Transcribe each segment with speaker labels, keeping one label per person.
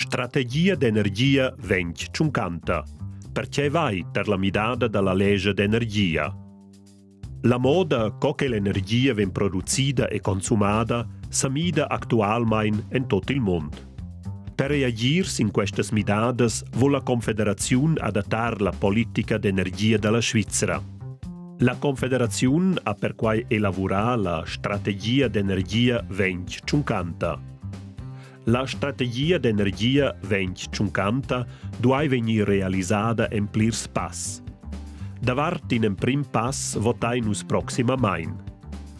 Speaker 1: Strategia d'energia 2050. Perche vai tar la midada da la lescha d'energia? La moda co che l'energia vegn producida e consumada sa mida actualmain en tot il mund. Per reagir sin questas midadas vul la Confederaziun adattar la politica d'energia da la Svizra. La Confederaziun ha perquai elavurà la strategia d'energia 2050. La strategia d'energia 2050 duai vegnir realisada en plirs pass. Davart in emprim pass votain nus proximamain.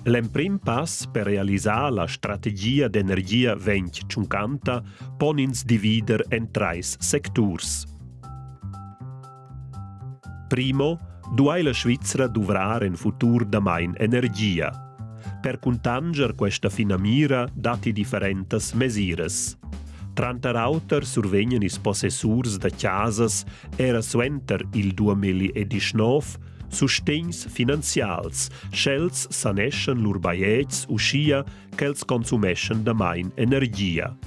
Speaker 1: L'emprim pass per realisar la strategia d'energia 2050 pon ins divider en trais secturs. Primo duai la Svizra duvrar en futur damain energia. Per cuntanscher questa finamira datti differentas mesiras. Tranter auter survegnan ils possessurs da chasas era suenter il 2019 sustegns finanzials, sch'els saneschan lur bajetgs uschia ch'els consumeschan damain energia.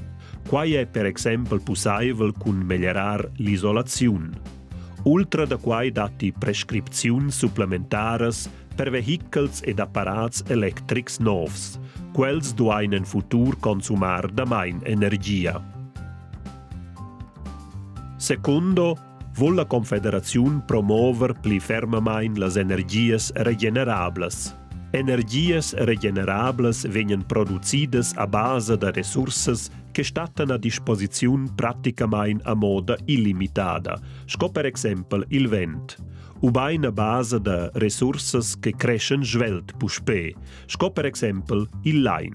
Speaker 1: Quai è per exempel pussaivel cun meglierar l'isolaziun. Ultra da quai datti prescripziuns supplementaras per vehichels ed apparats electrics novs. Quels duain en futur consumar damain energia. Secundo vul la Confederaziun promover pli fermamain las energias regenerablas. Energias regenerablas vegnan producidas a basa da resursas che stattan a disposiziun praticamain a moda illimitada, sco per exempel il vent, ubain a basa da resursas che creschan svelt puspè, sco per exempel il lain.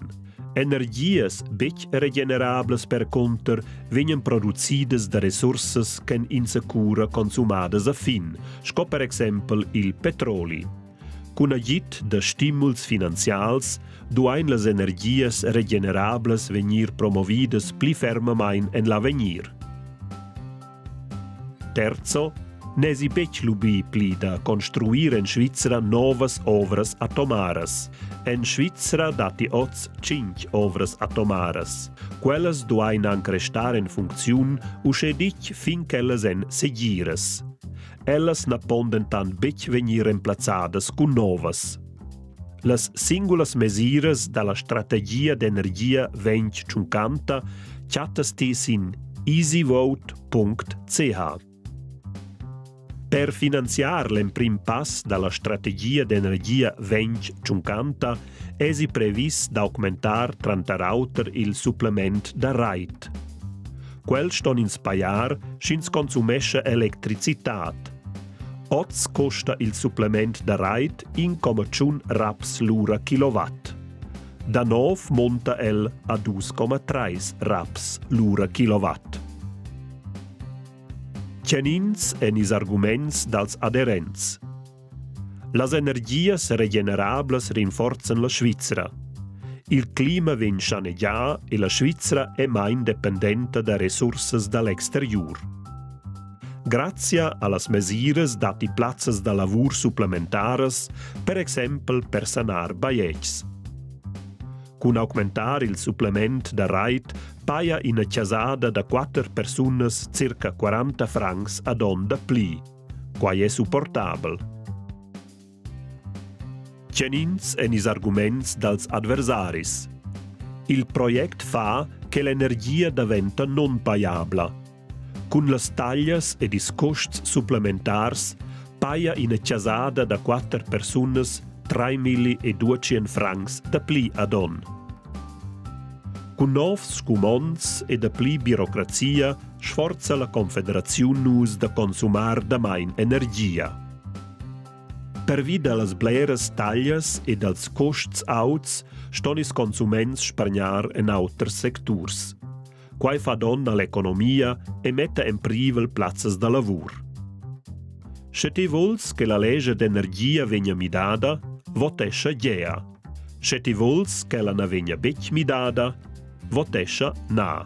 Speaker 1: Energias betg regenerablas percunter vegnan producidas da resursas ch'èn insacura consumadas a fin, sco per exempel il petroli. Cun agid da stimuls finanzials duain las energias regenerablas vegnir promovidas pli fermamain en l'avegnir. Terzo n'èsi betg lubì pli da construir en Svizra novas ovras atomaras. En Svizra datti oz tschintg ovras atomaras. Quellas duain anc restar en funcziun uschè ditg fin ch'ellas èn segiras. Ellas na pon dentant betg vegnir remplazzadas cun novas. Las singulas mesiras da la strategia d'energia 2050 chattas ti sin easyvote.ch. Per finanziar l'emprim pass da la strategia d'energia 2050 èsi previs d'augmentar tranter auter il supplement da rait. Quel ston ins pajar, sch'ins consumescha electricitad. Oz costa il supplement da rait 1,1 raps l'ura kilowatt. Da nov monta el a 2,3 raps l'ura kilowatt. Tgenins èn ils arguments dals aderents? Las energias regenerablas rinforzan la Svizra. Il clima vegn schanegià e la Svizra è main dependenta da resursas da l'exteriur. Grazia a las mesiras datti plazzas da lavur supplementaras, per exempel per sanar bajetgs. Cun augmentar il supplement da rait paja ina chasada da quatter persunas circa 40 francs ad onn dapli. Quai è supportabel. Tgenins èn ils arguments dals adversaris? Il project fa che l'energia daventa nunpajabla. Cun las taglias ed ils custs supplementars paja ina chasada da quatter persunas 3.200 francs dapli ad onn. Cun novs scumonds e dapli birocrazia sforza la Confederaziun nus da consumar damain energia. Pervi da las bleras taglias e dals custs auts ston ils consuments spargnar en auters secturs. Quai fa donn a l'economia e metta en privel plazzas da lavur. Sche ti vuls che la lescha d'energia vegnia midada, votescha gea. Sche ti vuls ch'ella na vegnia betg midada, votescha na.